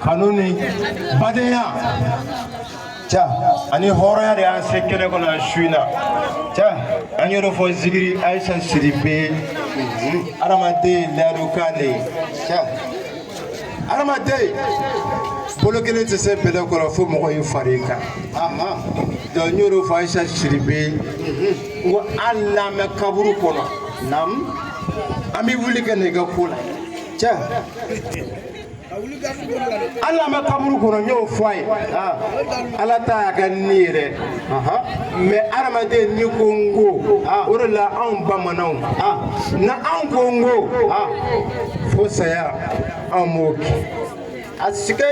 Kanu ni badenya Ca ani hɔrɔnya de y'an se kɛnɛ kɔnɔ yan su in na. Ca An y'o de fɔ Zigiri Ayisa Sidibe, hadamaden layidukan de ye. Ca Hadamaden bolo kelen tɛ se bɛlɛ kɔrɔ fo mɔgɔ y'i far'i kan. Donc n y'o de fɔ Ayisa Sidibe, n ko hali n'an bɛ kaburu kɔnɔ, an bɛ wuli ka na i ka ko la. Ca Hali n'an bɛ kaburu kɔnɔ, n y'o fɔ a ye. Ala ta y'a ka ni ye dɛ, mais hadamaden n'i ko n ko, o de la anw bamananw, na anw ko n ko fo saya, anw b'o kɛ. A sike,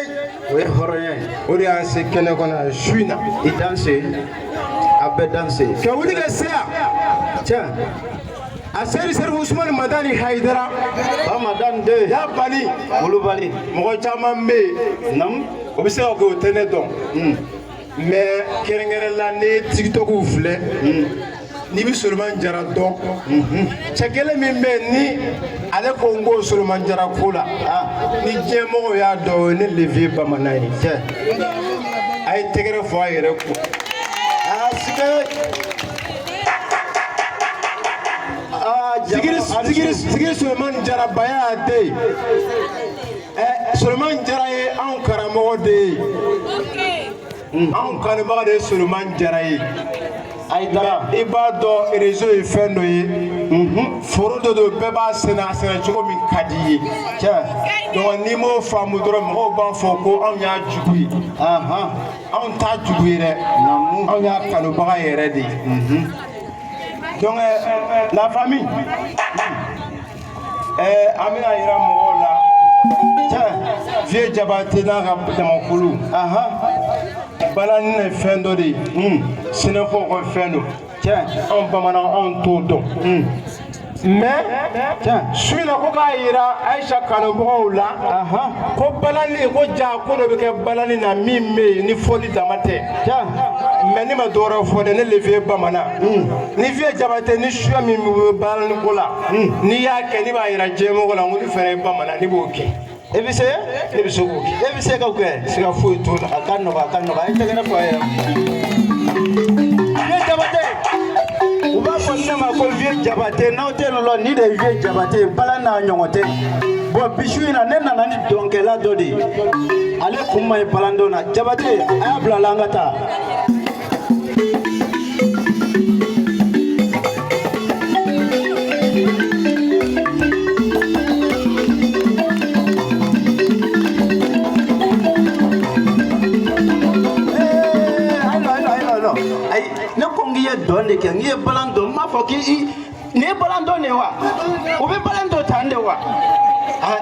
o ye hɔrɔnya ye. O de y'an se kɛnɛ kɔnɔ yan su in na. I danse, a bɛɛ danse. Ka wuli ka se yan. Ca A seri Serifu Usumani Madani Hayidara. Bamadan de. Y'a bali. Kulubali. Mɔgɔ caman bɛ yen, o bɛ se ka kɛ o tɛ ne dɔn, mais kɛrɛnkɛrɛn la ne ye TikTok filɛ, n'i bɛ Solomani Jara dɔn, cɛ kelen min bɛ yen ni ale ko n ko Solomani Jara ko la, ni diɲɛ mɔgɔw y'a dɔn, o ye ne le vieux bamanan ye. Ca A ye tɛgɛrɛ fɔ a yɛrɛ kun. A sike. Zigiri Zigiri Zigiri Solomani Jara baya den ɛ, Solomani Jara ye anw karamɔgɔ de ye, anw kanubaga de ye Solomani Jara ye. Ayidara. I b'a dɔn, réseau ye fɛn dɔ ye, foro dɔ don, bɛɛ b'a sɛnɛ a sɛnɛ cogo min ka di i ye. Ca Donc n'i m'o faamu dɔrɔn, mɔgɔw b'a fɔ ko anw y'a jugu ye. Anw t'a jugu ye dɛ, anw y'a kanubaga yɛrɛ de ye. Donc la famille, an bɛna yira mɔgɔw la. Ca Vieux Jabate n'a ka jamakulu, balani ye fɛn dɔ de ye, sɛnɛfɔw ka fɛn don. Ca Anw bamananw, anw t'o dɔn, mais Ca su in na ko k'a yira Ayisa kanubagaw la ko balani ko ja ko dɔ bɛ kɛ balani na min bɛ yen ni fɔli dama tɛ. Ca Mais ne ma dɔwɛrɛ fɔ dɛ, ne le vieux bamanan, ni vieux Jabate ni suya min bɛ balani ko la, n'i y'a kɛ, ne b'a yira diɲɛmɔgɔ la n ko ne fɛnɛ ye bamanan, ne b'o kɛ. E bɛ se? Ne bɛ se k'o kɛ. E bɛ se k'o kɛ? Siga foyi t'o la. A ka nɔgɔ, a ka nɔgɔ. A ye tɛgɛrɛ fɔ a ye. Vieux Jabate, u b'a fɔ ne ma ko vieux Jabate. N'aw tɛ nin lɔn, nin de ye vieux Jabate ye, balan n'a ɲɔgɔn tɛ. Bon, bi su in na, ne nana ni dɔnkɛla dɔ de ye, ale kun ma ɲi balandɔn na. Jabate, a y'a bila a la, an ka taa. Ayi, ayi, ayi, ayi, ayi, ne ko n k'i ye dɔn de kɛ, n k'i ye balan dɔn. N m'a fɔ k'i nin ye balan dɔn de ye wa? O bɛ balan dɔn tan de wa? Ah,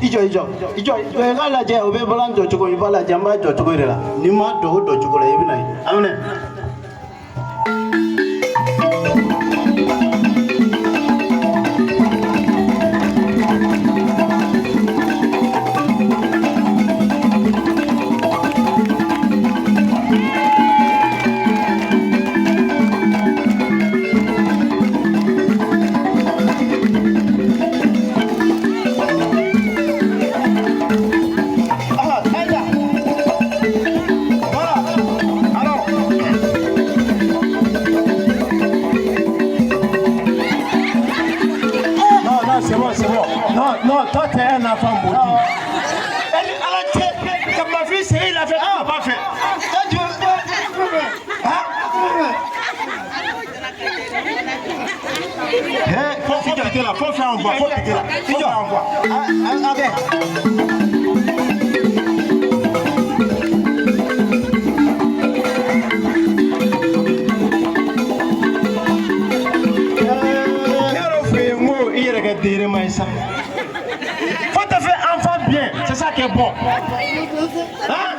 i jɔ, i jɔ, i jɔ, i k'a lajɛ, o bɛ balan jɔ cogo, i b'a lajɛ, n b'a jɔ cogo de la. N'i m'a dɔn o dɔn cogo la, i bɛ na ye. A minɛ. Ah, Aïda. Voilà. Alors. Non, non, c'est bon, c'est bon. Non, non, toi, t'es un enfant maudit. Elle, ala cɛ, ka ma fille, c'est il a fait, ah, pas fait. Hein? Faut quitter là, faut faire un voix, faut quitter là. Faut faire un voix. Ah, ah, ok. Ne yɛrɛ fɛ yen, n ko i yɛrɛ kɛ denyɛrɛma ye sa. Faut te faire enfant bien, c'est ça qui est bon. Hein?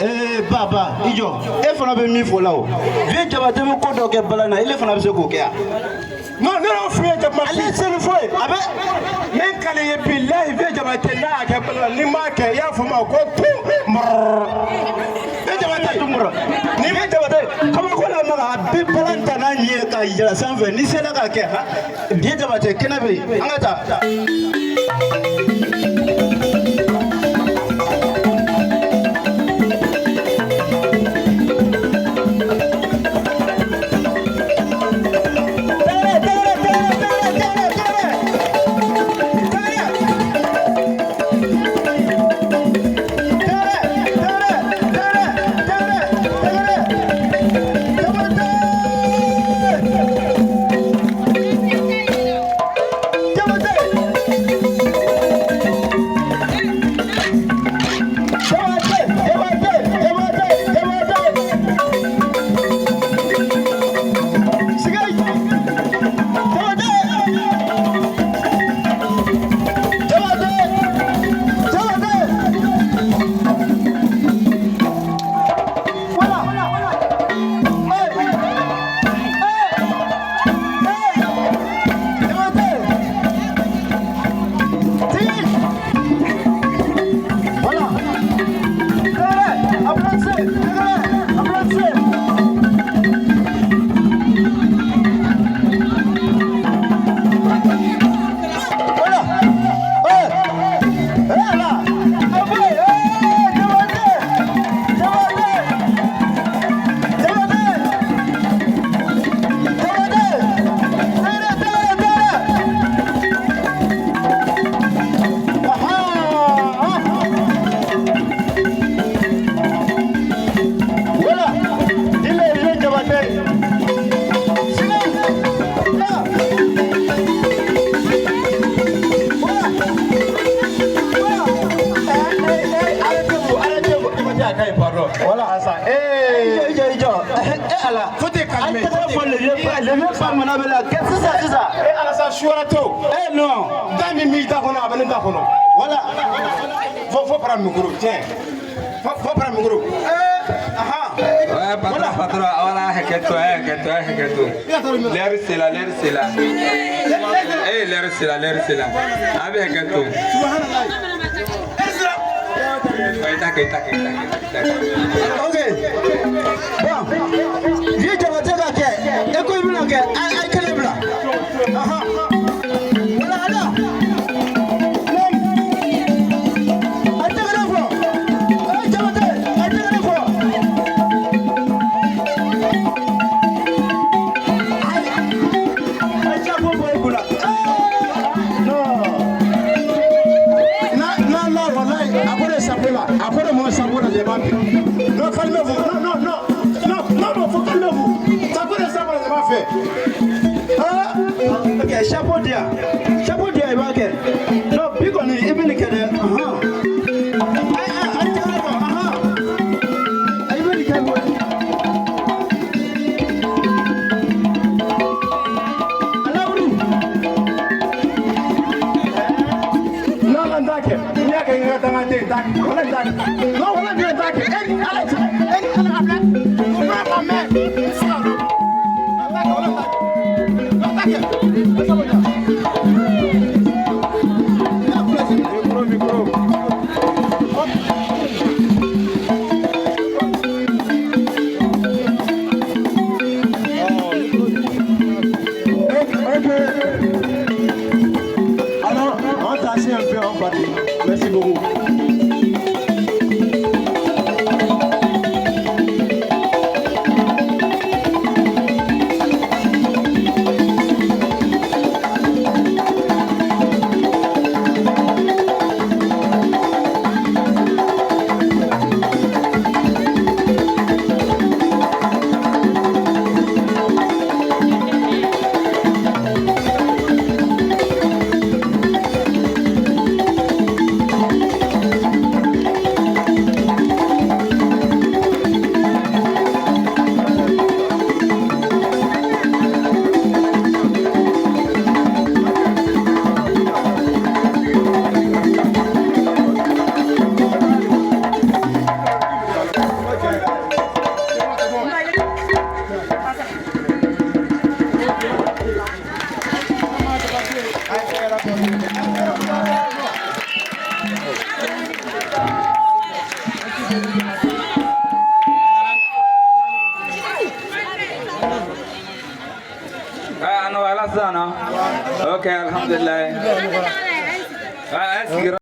Ee baba, i jɔ, e fana bɛ min fɔ la, o vieux Jabate bɛ ko dɔ kɛ balan na, ele fana bɛ se k'o kɛ yan. Non, ne y'o f'i ye jama. Ale ye sɛnɛfɔ ye, a bɛ. Ne kale ye bilahi, vieux Jabate n'a y'a kɛ bala la, ni m'a kɛ, i y'a fɔ ma ko tu mɔrɔrɔ. Vieux Jabate. Tumura ni vieux Jabate kabako la maga, a bɛ balan ta n'a ɲɛ ye ka yɛlɛ sanfɛ. N'i sera k'a kɛ, han, vieux Jabate kɛnɛ bɛ yen, an ka taa. a ka ɲi, pardon. Voilà. Asa, ee. I jɔ, i jɔ. E Ala. Faut te calmer. A ye tɛgɛrɛ fɔ le vieux pa, le vieux pa mana bɛ la. Kɛ sisan sisan. E Alasa, su wɛrɛ tɛ o. Eh non. Da min b'i da kɔnɔ, a bɛ ne da kɔnɔ. Voilà. Faut prendre micro, tiens. Faut prendre micro. Eh, aha. Ouais, patron, patron, voilà, hakɛto, hakɛto, hakɛto. L'heure c'est là, l'heure c'est là. Eh, l'heure c'est là, l'heure c'est là. A bɛ hakɛto. I ta kɛ, i ta kɛ, i ta kɛ, i ta kɛ. Ok. Bon. Vieux Diabaté ka kɛ. E ko i bɛna kɛ. A ye kelen bila. Ahan. Voilà, ala. Nam. A tɛgɛrɛ fɔ. Eh, Diabaté, a tɛgɛrɛ fɔ. Ayi. A ye chapeau bɔ i kunna. Eh, non. Non, non, non, wallahi, à cause de chapeau là, à cause de mon chapeau là, j'ai pas pu. Non, calmez-vous. Non, non, non. Non, non, non, faut calmez-vous. C'est à cause de chapeau là, j'ai pas fait. Ah, ok, chapeau di yan. Chapeau di yan, i b'a kɛ. Non, bi kɔni i bɛ nin kɛ dɛ. Ahan. Ayi, ayi, ayi, tɛgɛrɛ fɔ. Ahan. I bɛ nin kɛ koyi. A lawuli. Non, non, n t'a kɛ. N'i y'a kɛ n ka dangaden, n t'a kɛ. Walahi, n t'a kɛ. Non, walahi, n t'a kɛ. E ni Ala cɛ, e ni Ala ka filɛ. O fana ma mɛn. N tɛ se ka don. Non, n t'a kɛ, walahi, n t'a kɛ. Non, n t'a kɛ. N sabali. Micro, micro. Ok. Alors, on t'a un peu, on partit. Merci beaucoup. Ah, an wala sisan nɔ. Ok, alhamdulilayi. Ah, a sigira.